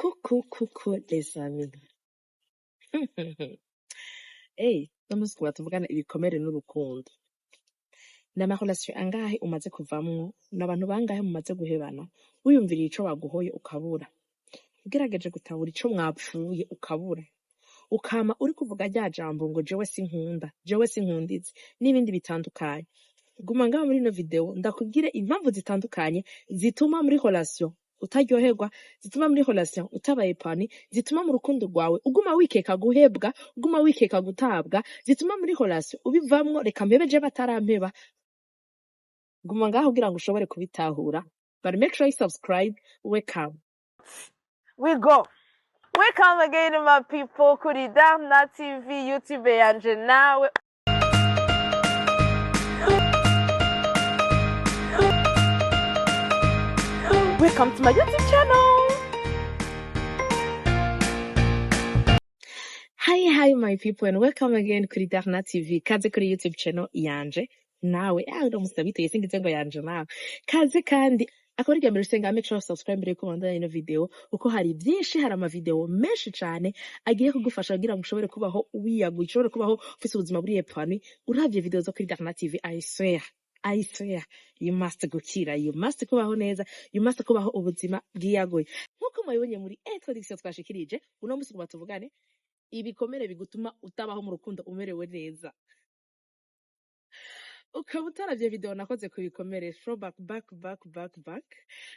Coucou, coucou les amis. Hey, uno munsi tuba tuvugana ibikomere n'urukundo. Ni ama relation angahe umaze kuvamwo? Ni abantu bangahe mumaze guhebana? Wiyumviriye ico baguhoye ukabura. Ugerageje gutahura ico mwapfuye ukabura. Ukama uri kuvuga rya jambo ngo jewe sinkunda, jewe sinkundizi, n'ibindi bitandukanye. Guma ngaho muri ino video ndakubwire impamvu zitandukanye zituma muri relation utaryoherwa, zituma muri relation utaba épanoui, zituma mu rukundo rwawe uguma wikeka guhebwa, uguma wikeka gutabwa, zituma muri relation ubivamwo reka mpebe je batarampeba. Guma ngaho kugira ngo ushobore kubitahura. But make sure you subscribe. Welcome. We go. Welcome again, my people, kuri Darna TV, YouTube yanje nawe. Welcome to my YouTube channel. Hi, hi, my people, and welcome again kuri Darna TV. Kaze kuri YouTube channel yanje nawe. Ah, uno musi ndabiteye singize ngo yanje nawe. Kaze kandi akaba ari irya mbere usenga, make sure subscribe mbere yuko ubandanya ino video, kuko hari byinshi, hari ama video menshi cane agiye kugufasha kugira ngo ushobore kubaho wiyaguye, ushobore kubaho ufise ubuzima buri épanoui. Uravye video zo kuri Darna TV, I swear, I swear, you must gukira, you must kubaho neza, you must kubaho ubuzima bwiyaguye. Nkuko mwabibonye muri introduction twashikirije, uno musi kuba tuvugane ibikomere bigutuma utabaho mu rukundo umerewe neza. Ukaba utaravye video nakoze ku bikomere, throw back, back, back, back, back.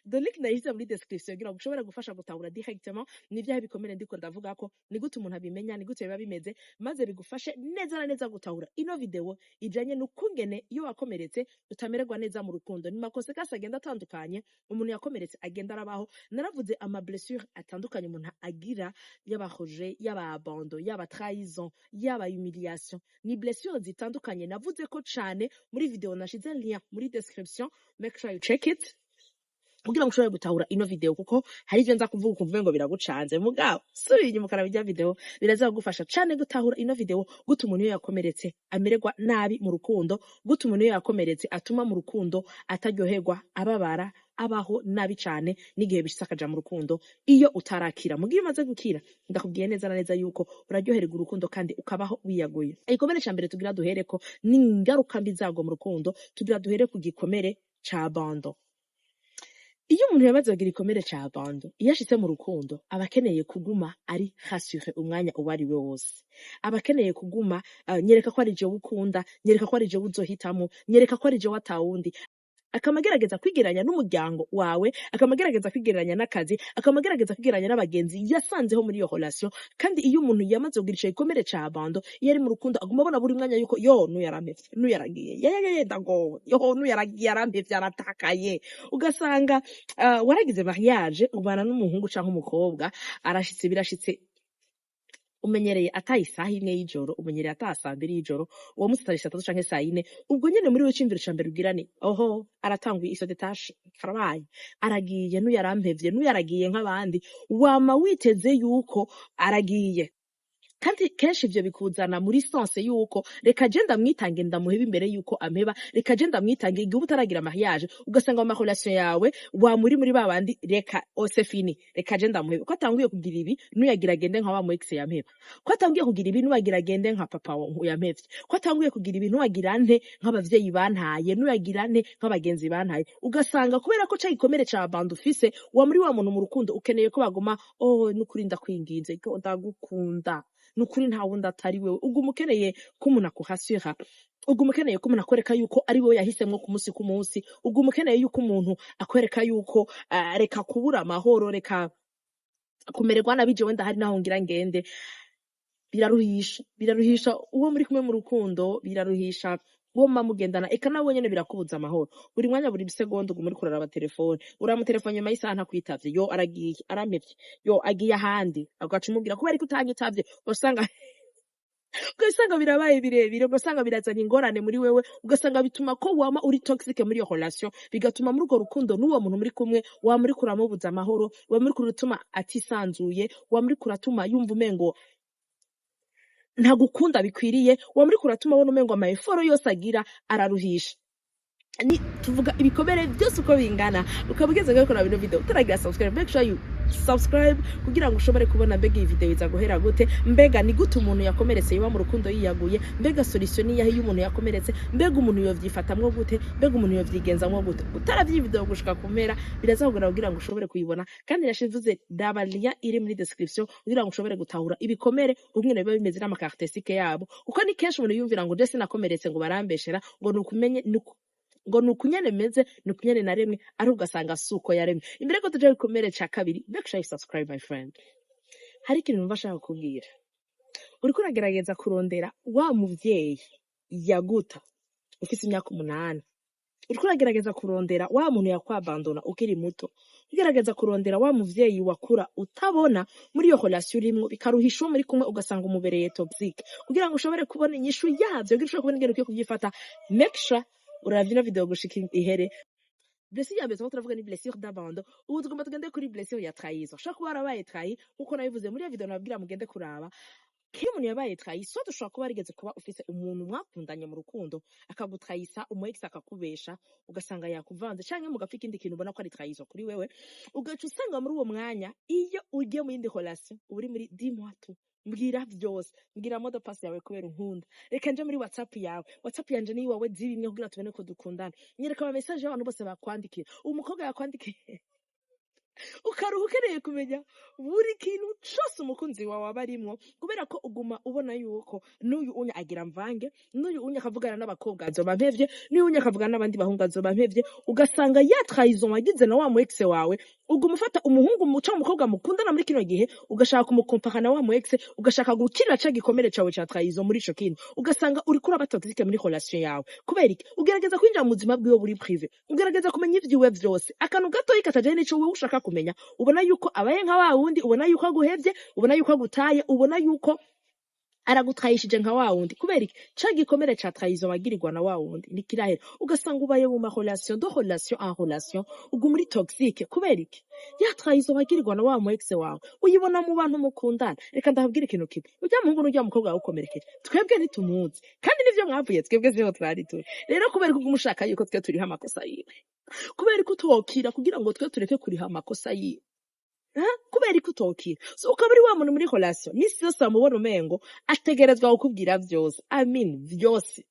The link ndayishyize muri description kugira ngo ushobore gufasha gutahura directement n'ivyaha bikomere ndiko ndavuga, ko ni gute umuntu abimenya, ni gute biba bimeze, maze bigufashe neza na neza gutahura ino video ijanye n'ukungene iyo wakomeretse utamererwa neza mu rukundo. Ni ma conséquences agenda atandukanye umuntu yakomeretse agenda arabaho. Naravuze ama blessure atandukanye umuntu agira, yaba rejet, yaba abandon, yaba trahison, yaba humiliation. Ni blessure zitandukanye navuze ko cane muri video nashize lien muri description. Make sure you check it kugira ngo ushobore gutahura ino video, kuko hari ivyo nza kuvuga ukumva ngo biragucanze. Mugabo subira inyuma ukaraba irya video, biraza kugufasha cane gutahura ino video, gute umuntu iyo yakomeretse amererwa nabi mu rukundo, gute umuntu iyo yakomeretse atuma mu rukundo ataryoherwa, ababara, abaho nabi cane n'igihe bishitse akaja mu rukundo. Iyo utarakira, mugihe umaze gukira, ndakubwiye neza na neza yuko uraryohererwa urukundo kandi ukabaho wiyaguye. Igikomere ca mbere tugira duhereko ni ingaruka mbi zarwo mu rukundo. Tugira duhere ku gikomere ca abandon. Iyo umuntu yamaze kugira igikomere ca abandon, iyo ashitse mu rukundo aba akeneye kuguma ari rassuré umwanya uwo ari we wose. Aba akeneye kuguma nyereka ko ari jewe ukunda, nyereka ko ari jewe uzohitamwo, nyereka ko ari jewe atawundi. Akama agerageza kwigereranya n'umuryango wawe, akama agerageza kwigereranya n'akazi, akama agerageza kwigereranya n'abagenzi yasanzeho muri iyo relation. Kandi iyo umuntu yamaze kugira ico gikomere ca abandon, iyo ari mu rukundo aguma abona buri mwanya yuko yo nuyarampevye, nuyaragiye, yeyeye, ndagowe, yo nuyaragiye, arampevye, aratakaye. Ugasanga waragize mariage, ubana n'umuhungu canke umukobwa, arashitse, birashitse, umenyereye ataha isaha 1 y'ijoro, umenyereye ataha saa 2 y'ijoro, uwo munsi ataha saa 3 canke saa 4. Ubwo nyene muri we iciyumviro ca mbere ugira ni oho, aratanguye il se détache, karabaye, aragiye, nuyarampevye, nuyaragiye nk'abandi. Wama witeze yuko aragiye, kandi kenshi ivyo bikuzana muri sens yuko reka je ndamwitange, ndamuheba imbere yuko ampeba, reka je ndamwitange. Igihe uba utaragira mariage, ugasanga mu ma relation yawe wa muri babandi, reka c'est fini, reka je ndamuheba, ko atanguye kugira ibi nuyagira agende nka wa mu ex yampeba, ko atanguye kugira ibi nuyagira agende nka papa yampevye, ko atanguye kugira ibi nuyagira nte nk'abavyeyi bantaye, nuyagira nte nk'abagenzi bantaye. Ugasanga kubera ko ca gikomere ca abandon ufise, wa muri wa muntu mu rukundo ukeneye ko baguma oh, nukuri ndakwinginze, ko ndagukunda, nukuri nta wundi atari wewe. Uguma ukeneye ko umuntu akuhasira, uguma ukeneye ko umuntu akwereka yuko ari wowe yahisemwo ku munsi ku munsi, uguma ukeneye yuko umuntu akwereka yuko reka kubura amahoro, reka kumererwa nabi, jewe ndahari naho ngira ngende. Biraruhisha, biraruhisha uwo muri kumwe mu rukundo, biraruhisha uwo muba mugendana, eka nawe nyene birakubuza amahoro. Buri mwanya, buri segonda uguma uriko uraraba telefone, uramutelefone nyuma y'isaha ntakwitavye, yo aragiye, arampevye, yo agiye ahandi, ugaca umubwira kubera ko utanyitavye. Ugasanga birabaye birebire, ugasanga birazanye ingorane muri wewe, ugasanga bituma ko wama uri toxique muri iyo relation, bigatuma muri urwo rukundo n'uwo muntu muri kumwe wama uriko uramubuza amahoro, wama uriko uratuma atisanzuye, wama uriko uratuma yumva umengo ntagukunda bikwiriye, wama uriko uratuma abona umengo ama effort yose agira araruhisha. Ni tuvuga ibikomere byose uko bingana. Ukaba ugeze ngaho kuraba ino video utaragira subscribe, make sure you Subscribe kugira ngo ushobore kubona mbega iyi video iza guhera gute, mbega ni gute umuntu yakomeretse yoba mu rukundo yiyaguye, mbega solution ni yahe iyo umuntu yakomeretse, mbega umuntu yovyifatamwo gute, mbega umuntu yovyigenzamwo gute. Utaravye iyi video gushika ku mpera birazakugora kugira ngo ushobore kuyibona. Kandi nashivuze daba lien iri muri description kugira ngo ushobore gutahura ibikomere ukungene biba bimeze n'ama caractéristiques yabo, kuko ni kenshi umuntu yumvira ngo je sinakomeretse, ngo barambeshera, ngo nukumenye ngo ni ukunyene meze, ni ukunyene naremwe, ariko ugasanga si uko yaremwe. Imbere ko tuja gikomere ca kabiri, make sure you subscribe, my friend. Hari ikintu numva ashaka kukubwira. Uriko uragerageza kurondera wa muvyeyi yaguta ufise imyaka 8, uriko uragerageza kurondera wa muntu yakwabandona ukiri muto, ugerageza kurondera wa muvyeyi wakura utabona muri iyo relation urimwo, bikaruhisha uwo muri kumwe, ugasanga umubereye toxique. Kugira ngo ushobore kubona inyishu yavyo, kugira ushobore kubona ingene ukwiye kuvyifata, make sure uravye ino video gushika ihere. Blessure ya mbere turiko turavuga ni blessure d'abandon. Ubu tugomba tugende kuri blessure ya trahison. Ushobora kuba warabaye trahi nkuko nabivuze muri iyo video nababwira mugende kuraba. Iyo umuntu yabaye trahi, soit ushobora kuba warigeze kuba ufise umuntu mwakundanye mu rukundo akagutrahisa, umu ex akakubesha, ugasanga yakuvanze, canke mugapfa ikindi kintu ubona ko ari trahison kuri wewe, ugaca usanga muri uwo mwanya iyo ugiye mu yindi relation uba uri muri dis-moi tout, mbwira vyose, mbwira mot de passe yawe kubera unkunda, reka nje muri WhatsApp yawe, WhatsApp yanje ni iwawe zibimwe kugira tubone ko dukundana, nyereka ama message y'abantu bose bakwandikira, umukobwa yakwandikiye, ukaruha ukeneye kumenya buri kintu cose umukunzi wawe aba arimwo, kubera ko uguma ubona yuko n'uyu unya agira mvange, n'uyu unya akavugana n'abakobwa azoba mpevye, n'uyu unya akavugana n'abandi bahungu azoba mpevye. Ugasanga ya trahison wagize na wa mu ex wawe, uguma ufata umuhungu canke umukobwa mukundana muri kino gihe, ugashaka kumukompara na wa mu ex, ugashaka gukira ca gikomere cawe ca trahison muri ico kintu, ugasanga uriko uraba toxique muri relation yawe. Kubera iki? Ugerageza kwinjira mu buzima bwiwe buri privé, ugerageza kumenya ivyiwe vyose. Akantu gatoyi katajanye n'ico wewe ushaka kumenya, ubona yuko abaye nka wa wundi, ubona yuko aguhevye, ubona yuko agutaye, ubona yuko aragutrahishije nka wa wundi. Kubera iki? Ca gikomere ca trahison wagirirwa na wa wundi ntikirahera, ugasanga ubaye mu ma relation, de relation en relation, uguma uri toxique. Kubera iki? Ya trahison wagirirwa na wa mu ex wawe uyibona mu bantu mukundana. Reka ndababwira ikintu kimwe: urya muhungu n'urya mukobwa wagukomerekeje, twebwe ntitumuzi, kandi nivyo mwavuye twebwe siho twari turi. Rero kubera ko uguma ushaka yuko twe turiho amakosa yiwe, kubera ko utokira kugira ngo twe tureke kuriha amakosa yiwe? Kubera ko utokira, so ukaba uri wa muntu muri relation misi yose wamubona umengo ategerezwa kukubwira vyose, I mean vyose.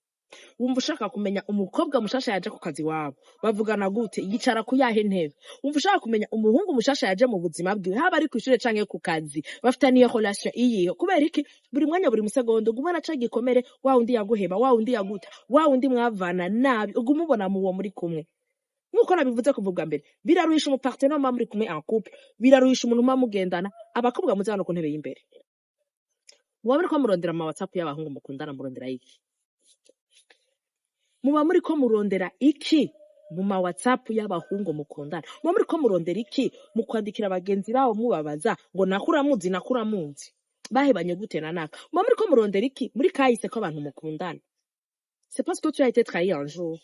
Wumva ushaka kumenya umukobwa mushasha yaje ku kazi wabo bavugana gute, yicara ku yahe ntebe. Wumva ushaka kumenya umuhungu mushasha yaje mu buzima bwiwe, haba ari kw'ishure canke ku kazi, bafitaniye relation iyihe. Kubera iki? Buri mwanya, buri musegonda uguma ca gikomere, wa wundi yaguheba, wa wundi yaguta, wa wundi mwavana nabi, uguma ubona mu uwo muri kumwe. Nk'uko nabivuze kuva ubwa mbere, biraruhisha umu partenaire muba muri kumwe en couple, biraruhisha umuntu muba mugendana. Abakobwa muze hano ku ntebe y'imbere, muba muriko murondera ama WhatsApp y'abahungu mukundana, murondera iki? Muba muriko murondera iki mu ma WhatsApp y'abahungu mukundana? Muba muriko murondera iki mu kwandikira bagenzi babo mubabaza ngo nakuramuzi, nakuramuzi bahebanye gute na naka? Muba muriko murondera iki muri kahise ko abantu mukundana? C'est parce que tu as été trahi un jour,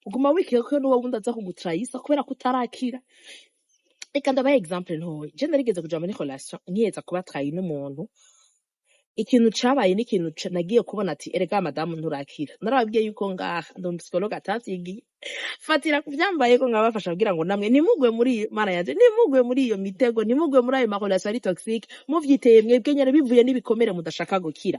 uguma wikeka ko n'uwo wundi aza kugutrahisa kubera ko utarakira. Reka ndabaha exemple ntoyi. Je narigeze kuja muri relation nkiheza kuba trahi n'umuntu. Ikintu cabaye n'ikintu nagiye kubona ati erega madamu nturakira. Narababwiye yuko ngaha ndi umu psychologue atavyigiye, fatira ku vyambayeko nkabafasha kugira ngo namwe ntimugwe muri iyo, mana yanje, ntimugwe muri iyo mitego, ntimugwe muri ayo ma relation ari toxique muvyiteye mwebwe nyene bivuye n'ibikomere mudashaka gukira.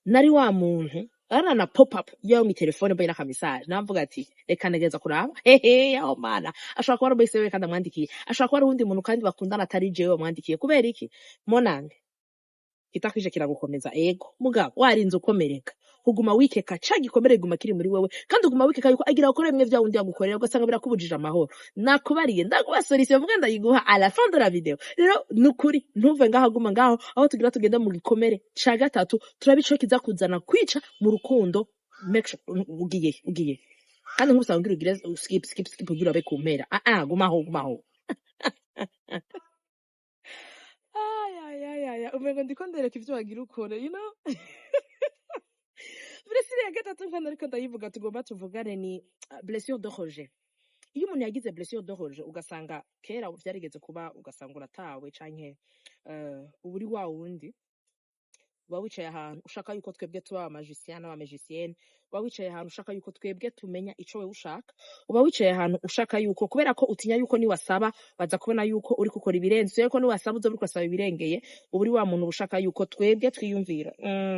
Nari wa muntu ara na pop up yo mu telefone mbonye n'aka message, navuga ati reka ntegereza kuraba. Hehe, aho mana ashobora kuba ari umwese we kandi amwandikiye, ashobora kuba ari uwundi muntu kandi bakundana atari jewe wamwandikiye. Kubera iki? Monange kitakwije kiragukomeza. Ego mugabo warinze ukomereka, uguma wikeka ca gikomere guma kiri muri wewe, kandi uguma wikeka yuko agira gukora bimwe vya wundi yagukorera, ugasanga birakubujije amahoro. Nakubariye ndaguha solution, mvuga ndayiguha à la fin de la vidéo. Rero nukuri ntuve ngaho, guma ngaho aho tugira tugenda mu gikomere ca gatatu, turabe ico kiza kuzana kwica mu rukundo. Make sure ugiye, ugiye kandi nk'usanga ugira ugire skip, skip, skip kugira ube ku mpera. Ah ah, gumaho, gumaho. Ay ay ay ay, umengo ndiko ndereka ivyo wagira ukore. Blessure ya gatatu nkana ariko ndayivuga tugomba tuvugane ni blessure de rejet. Iyo umuntu yagize blessure de rejet, ugasanga kera vyarigeze kuba, ugasanga uratawe canke uba uri wa wundi. Uba wicaye ahantu ushaka yuko twebwe tuba aba magicien n'aba magicienne. Uba wicaye ahantu ushaka yuko twebwe tumenya ico wewe ushaka. Uba wicaye ahantu ushaka yuko, kubera ko utinya yuko niwasaba baza kubona yuko uri gukora ibirenze, yuko niwasaba uzoba uriko urasaba ibirengeye. Uba uri wa muntu uba ushaka yuko twebwe twiyumvira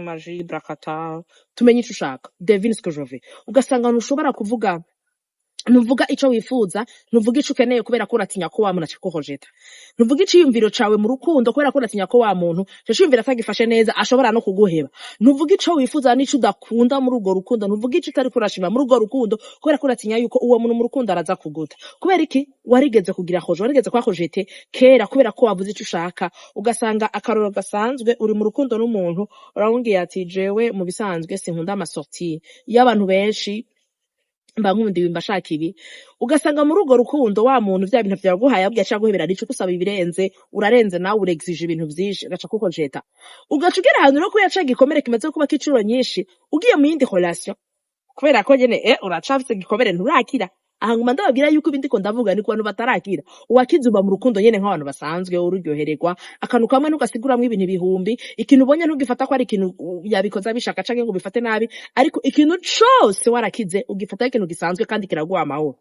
magie brakata, tumenye ico ushaka, devine ce que je veux. Ugasanga ntushobora kuvuga, ntuvuga ico wifuza, ntuvuga ico ukeneye, kubera ko uratinya ko wa muntu acakurejeta. Ntuvuga iciyumviro cawe mu rukundo, kubera ko uratinya ko wa muntu ico ciyumviro atagifashe neza ashobora no kuguheba. Ntuvuga ico wifuza n'ico udakunda muri urwo rukundo. Ntuvuga ico utariko urashima muri urwo rukundo, kubera ko uratinya yuko uwo muntu mu rukundo araza kuguta. Kubera iki? Warigeze kugira rejet, warigeze kuba rejeté kera kubera ko wavuze ico ushaka. Ugasanga akarorero gasanzwe, uri mu rukundo n'umuntu, uramubwiye ati: "Jewe mu bisanzwe sinkunda ama sorties y'abantu benshi, mba nkunda ibi, mba shaka ibi." Ugasanga muri urwo rukundo wa muntu vya bintu vyaguhaye abwiye aca guhebera, nico gusaba ibirenze, urarenze nawe, urexige ibintu vyinshi, agaca kukurejeta. Ugaca ugera ahantu rero, kubera ca gikomere kimaze kuba k'icuro nyinshi, ugiye mu yindi relation, kubera ko nyene uracafise igikomere, nturakira. Aha nguma ndababwira yuko ibindi ko ndavuga ni ku bantu batarakira. Uwakize uba mu rukundo nyene nk'abantu basanzwe, ururyohererwa. Akantu kamwe ntugasiguramwo ibintu ibihumbi. Ikintu ubonye ntugifata ko ari ikintu yabikoze abishaka canke ngo ubifate nabi, ariko ikintu cose warakize ugifata ikintu gisanzwe kandi kiraguha amahoro.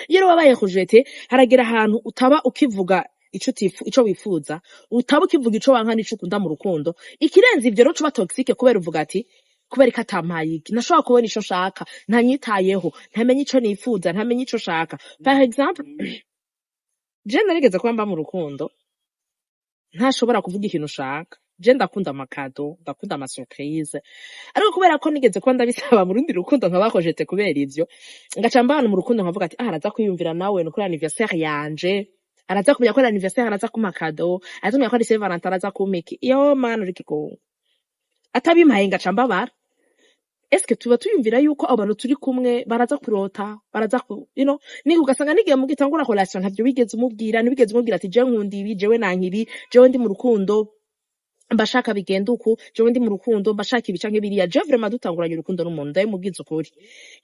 Iyo rero wabaye rejeté, haragera ahantu utaba ukivuga ico wifuza, utaba ukivuga ico wanka n'ico ukunda mu rukundo. Ikirenze ivyo rero, uba toxique, kubera uvuga ati: "Kubera ko atampaye iki, ntashobora kubona ico nshaka, ntanyitayeho, ntamenye ico nifuza, ntamenye ico nshaka." Par exemple, je narigeze kuba mba mu rukundo ntashobora kuvuga ikintu ushaka. Je ndakunda ama cadeaux, ndakunda ama surprise, ariko kubera ko nigeze kuba ndabisaba mu rundi rukundo nkaba rejeté kubera ivyo, ngaca mbana mu rukundo nkavuga ati: "Ah, araza kwiyumvira nawe ni kuri anniversaire yanje, araza kumenya ko ari anniversaire, araza kumpa cadeau, araza kumenya ko ari Saint Valentin, araza kumpa iki." Yo mana, uri kigongo, atabimpaye ngaca mbabara. Eske tuba tuyumvira yuko abo bantu turi kumwe baraza kurota, baraza ku ni ugasanga nigihe mugitangura relation ntavyo wigeze umubwira, ntibigeze umubwira ati: "Jewe nkunda ibi, jewe nanka ibi, jewe ndi mu rukundo mbashaka bigenda uku, jewe ndi mu rukundo mbashaka ibi canke biriya." Jewe vraiment dutanguranye urukundo n'umuntu, ndabimubwiza ukuri: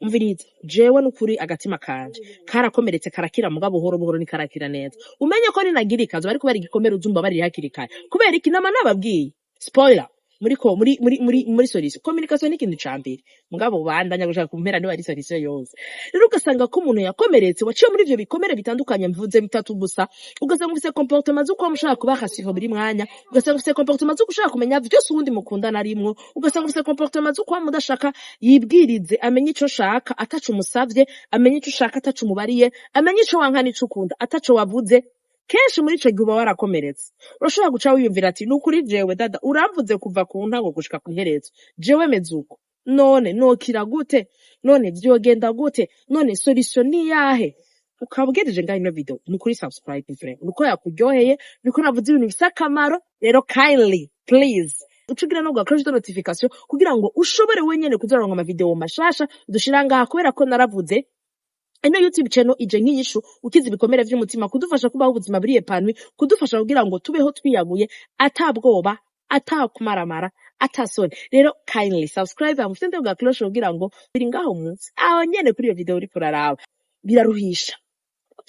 "Umviriza, jewe n'ukuri agatima kanje karakomeretse, karakira, mugabo buhoro buhoro, nikarakira neza. Umenye ko ninagira ikazo bari kubera igikomere uzumva bariri hakiri kare." Kubera iki? Nama nababwiye, spoiler, muri ko muri muri muri muri solution, communication ni ikintu ca mbere, mugabo bandanya gushaka kumpera niba ari solution yose. Rero ugasanga ko umuntu yakomeretse, waciye muri ivyo bikomere bitandukanye, mvuze bitatu gusa, ugasanga ufise comportement z'uko mushaka kuba rassuré buri mwanya, ugasanga ufise comportement z'uko ushaka kumenya vyose uwundi mukundana arimwo, ugasanga ufise comportement z'uko mudashaka yibwirize amenye ico shaka ataco umusavye, amenye ico ushaka ataco umubariye, amenye ico wanka n'ico ukunda ataco wavuze. Kenshi muri ico gihe uba warakomeretse, urashobora guca wiyumvira ati: "Nukuri jewe dada uramvuze kuva ku ntango gushika kw'iherezo, jewe meze uko, none nokira gute? None vyogenda gute? None solution ni yahe?" Ukaba ugejeje ngaho ino video, ni ukuri subscribe vraiment, nuko yakuryoheye, niko navuze ibintu bifise akamaro. Rero kindly please ucugira no gwa cloche de notification kugira ngo ushobore wenyene kuzoronka ama video mashasha dushira ngaha, kubera ko naravuze ino YouTube channel ije nk'inyishu ukiza ibikomere vy'umutima, kudufasha kubaho ubuzima buri épanoui, kudufasha kugira ngo tubeho twiyaguye, atabwoba, atakumaramara, atasoni. Rero kindly subscribe, hamufite bwa cloche kugira ngo biri ngaho munsi aho nyene kuri iyo video uriko uraraba. Biraruhisha,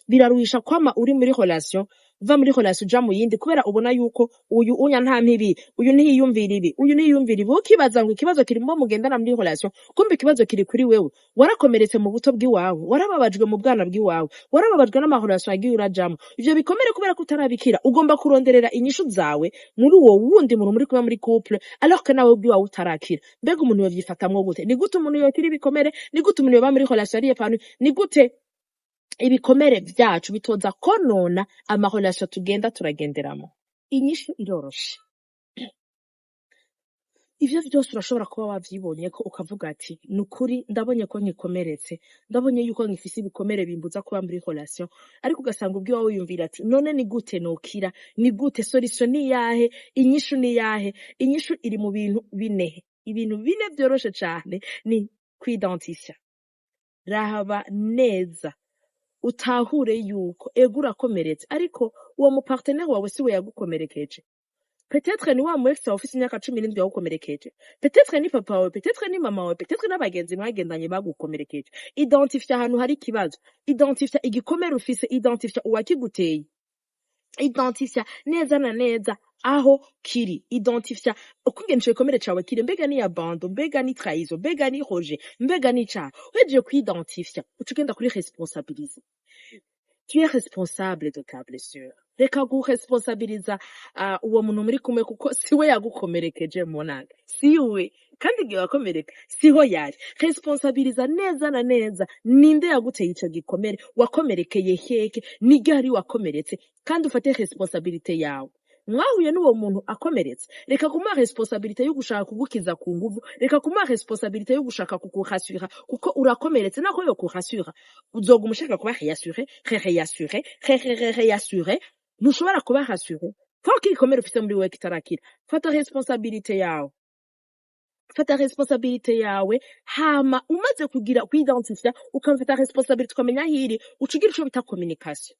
biraruhisha kwama uri muri relation, uva muri relation uja mu yindi, kubera ubona yuko uyu unya nta mpibi, uyu ntiyiyumvira ibi, uyu ntiyiyumvira ibi. Ukibaza ngo ikibazo kiri mu bo mugendana muri relation, kumbe ikibazo kiri kuri wewe. Warakomeretse mu buto bw'iwawe, warababajwe mu bwana bw'iwawe, warababajwe n'ama relation yagiye urajamwo. Ivyo bikomere, kubera ko utarabikira, ugomba kuronderera inyishu zawe muri uwo wundi muntu muri kumwe muri couple, alors que nawe ubwiwawe utarakira. Mbega umuntu yovyifatamwo gute? Ni gute umuntu yokira ibikomere? Ni gute umuntu yoba muri relation ari épanoui? Ni gute ibikomere vyacu bitoza konona ama relation tugenda turagenderamo? Inyishu iroroshe. Ivyo vyose urashobora kuba wavyibonye ko ukavuga ati: "Nukuri ndabonye ko nkikomeretse, ndabonye yuko nkifise ibikomere bimbuza kuba muri relation." Ariko ugasanga ubwiwawe wiyumvira ati: "None ni gute nokira? Ni gute? Solution ni yahe? Inyishu ni yahe?" Inyishu iri mu bintu bine, ibintu bine vyoroshe cane. Ni kwidentifia. Raba neza utahure yuko ego urakomeretse, ariko uwo mu partenaire wawe siwe yagukomerekeje. Peut-être ni wa mu ex wawe ufise imyaka 17 yagukomerekeje, peut-être ni papa wawe, peut-être ni mama wawe, peut-être n'abagenzi mwagendanye bagukomerekeje. Identifia ahantu hari ikibazo, identifia igikomere ufise, identifia uwakiguteye, identifia neza na neza Aho kiri, identifia ukungene ico gikomere cawe kiri. Mbega ni abandon? Mbega ni trahison? Mbega ni rejet? Mbega ni icaha? Uhejeje kwidentifia, uca ugenda kuri responsabiliser. Tu es responsable de ta blessure. Reka kuresponsabiliza uwo muntu muri kumwe, kuko siwe yagukomerekeje monanga, siwe. Kandi igihe wakomereka siho yari. Responsabiliza neza na neza ninde yaguteye ico gikomere, wakomerekeye heke, ni ryari wakomeretse, kandi ufate responsabilité yawe. Mwahuye n'uwo muntu akomeretse. Reka kumuha responsabilité yo gushaka kugukiza ku nguvu. Reka kumuha responsabilité yo gushaka kukurasura, kuko urakomeretse. Nako yo kurasura, uzoguma ushaka kuba réassuré, réassuré, réassuré. Ntushobora kuba rassuré tant que igikomere ufise muri wewe kitarakira. Fata responsabilité yawe, fata responsabilité yawe. Hama umaze kugira kwidentifia, ukamfata responsabilité, ukamenya aho iri, uca ugira ico bita communication.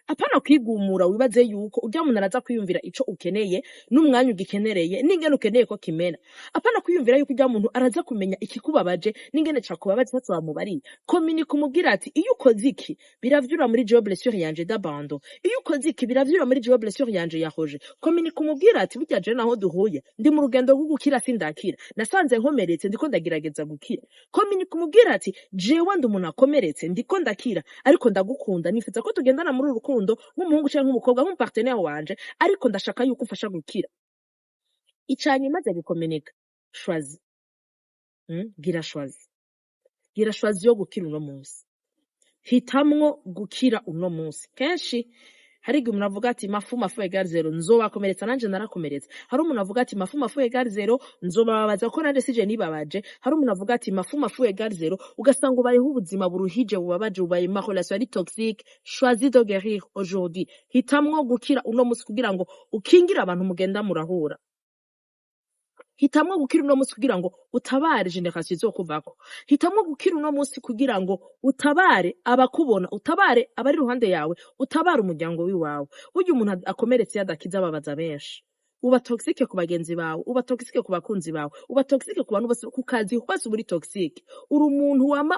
Apana kwigumura wibaze yuko urya muntu araza kwiyumvira ico ukeneye n'umwanya ugikenereye n'ingene ukeneye ko kimena. Apana kwiyumvira yuko urya muntu araza kumenya ikikubabaje n'ingene cakubabaje ntaco wamubariye. Communique, umubwira ati: "Iyo ukoze iki biravyura muri jewe blessure yanje d'abandon. Iyo ukoze iki biravyura muri jewe blessure yanje ya rejet." Communique, umubwira ati: "Burya je naho duhuye ndi mu rugendo rwo gukira, sindakira, nasanze nkomeretse, ndiko ndagerageza gukira." Communique, umubwira ati: "Jewe ndi umuntu akomeretse, ndiko ndakira, ariko ndagukunda, nifuza ko tugendana muri uru rukundo nk'umuhungu canke nk'umukobwa, nk'umupartenaire wanje, ariko ndashaka yuko umfasha gukira." Icanyuma, maze gukominika, choisis. Gira choix, gira choix yo gukira uno munsi. Hitamwo gukira uno munsi. Kenshi hari igihe umuntu avuga ati: "Mafu mafu égale zéro, nzobakomeretsa, nanje narakomeretse." Hari umuntu avuga ati: "Mafu mafu égale zéro, nzobababaza ko nanje sije nibabaje." Hari umuntu avuga ati: "Mafu mafu égale zéro." Ugasanga ubayeho ubuzima buruhije, bubabaje, ubaye ma relation ari toxique. Choisis de guérir aujourd'hui. Hitamwo gukira uno munsi kugira ngo ukingire abantu mugenda murahura. Hitamwo gukira uno munsi kugira ngo utabare génération izokuvako. Hitamwo gukira uno munsi kugira ngo utabare abakubona, utabare abari iruhande yawe, utabare umuryango wiwawe. Burya umuntu akomeretse iyo adakiza ababaza benshi. Uba toxique ku bagenzi bawe, uba toxique ku bakunzi bawe, uba toxique ku bantu bose, ku kazi hose uba uri toxique. Uri umuntu wama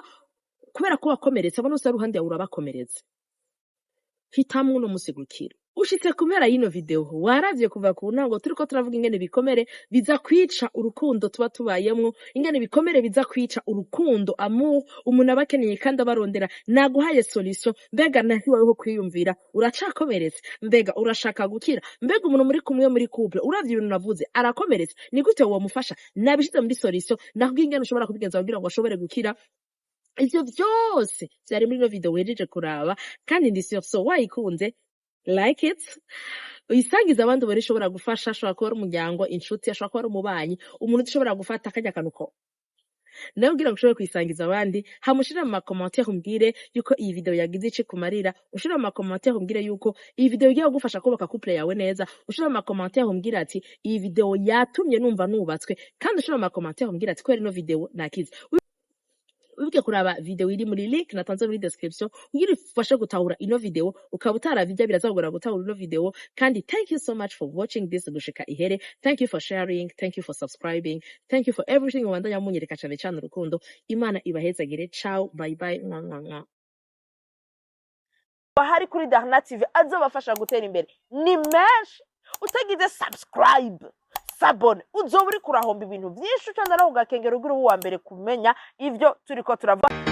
kubera ko wakomeretse, abantu bose bari iruhande yawe urabakomeretsa. Hitamwo uno munsi gukira. Ushitse ku mpera y'ino video, waravye kuva ku ntango turiko turavuga ingene ibikomere biza kwica urukundo tuba tubayemwo, ingene ibikomere biza kwica urukundo, amour umuntu aba akeneye kandi abarondera. Naguhaye solution. Mbega nahiwaweho kwiyumvira, uracakomeretse? Mbega urashaka gukira? Mbega umuntu muri kumwe muri couple, uravye ibintu navuze, arakomeretse? Ni gute womufasha? Nabishize muri solution, nakubwiye ingene ushobora kubigenza kugira ngo ashobore gukira. Ivyo vyose vyari muri ino video wejeje kuraba, kandi ndi sûr so wayikunze. Like it, uyisangize abandi ubona ishobora gufasha. Ashobora kuba ari umuryango, inshuti, ashobora kuba ari umubanyi, umuntu ushobora gufata akarya kantu ko nawe kugira ngo ushobore kuyisangiza abandi. Hama ushire mu macommentaire umbwire yuko iyi video yagize ico ikumarira. Ushire mu macommentaire umbwire yuko iyi video igiye kugufasha kubaka couple yawe neza. Ushire mu macommentaire umbwire ati: "Iyi video yatumye numva nubatswe." Kandi ushire mu macommentaire umbwire ati: "Kubera ino video nakize." Wibuke kuraba video iri muri link natanze muri description kugira ifashe gutahura ino video. Ukaba utaravijya, birazagora gutahura ino video. Kandi thank you so much for watching this gushika ihere. Thank you for sharing, thank you for subscribing, thank you for everything. Mubandanya munyereka cane cane urukundo. Imana ibahezagire. Ciao, bye bye, mwa mwa mwa. Bahari kuri Darna TV azobafasha gutera imbere ni menshi. Utagize subscribe, s'abonner, uzoba uriko urahomba ibintu byinshi. Ucanda no kugakengera ugira uwa mbere kumenya ivyo turiko turavuga.